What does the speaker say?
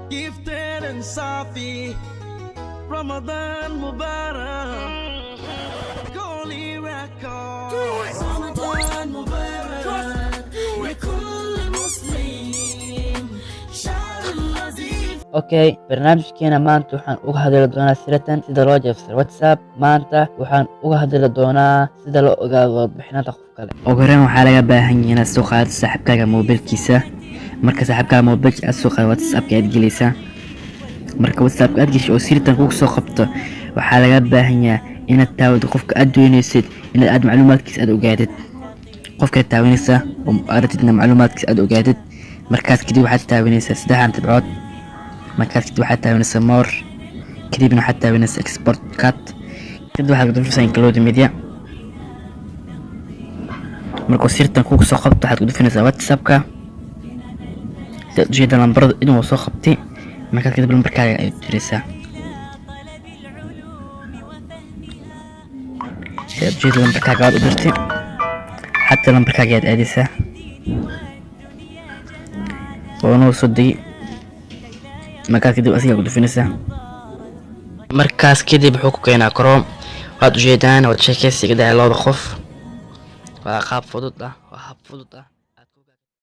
Gifted and Safi. Ramadan Mubarak. Holy Records. رمضان مبارك لكل مسلم شهر الذي Okay, barnaamijkeena maanta waxaan uga hadli doonaa siratan sida loo jabsado WhatsApp. Maanta waxaan uga hadli doonaa sida loo ogaado warbixinada qof kale. Ugu horreyn, waxaa laga baahan yahay inaad soo qaadato saaxiibkaaga moobilkiisa. Marka saaxiibkaaga moobilkiisa aad soo qaado, WhatsAppka aad gelaysaa. Marka WhatsAppka aad gasho oo sirtan kugu soo qabto, waxaa laga baahan yahay inaad taawado qofka aad doonaysid inaad aad macluumaadkiisa aad ogaatid. Qofkaad taawanaysaa oo aad rabtid inaad macluumaadkiisa aad ogaatid. Markaas kadib waxaad taawanaysaa saddexdan dhibcood. Markaas kadib waxaad taawanaysaa more, kadibna waxaad taawanaysaa export chat. Kadib waxaad ku dhufanaysaa include media. Markuu sirtan kugu soo qabto, waxaad ku dhufanaysaa WhatsAppka. Sidaad ujeeda, lambarada inuu soo qabtay. Markaas kadib lambarkaaga ayaad diraysaa. Sidaad ujeeda, lambarkaaga waad u dirtay. Xataa lambarkaaga ayaad aadaysaa oo noo soo degi. Markaas kadib asigaa ku dhufinaysaa. Markaas kadib wuxuu ku keenaa Chrome. Waad ujeedaan, waad sheekeysiga dhacay labada qof. Waa qaab fudud ah, waa hab fudud ah.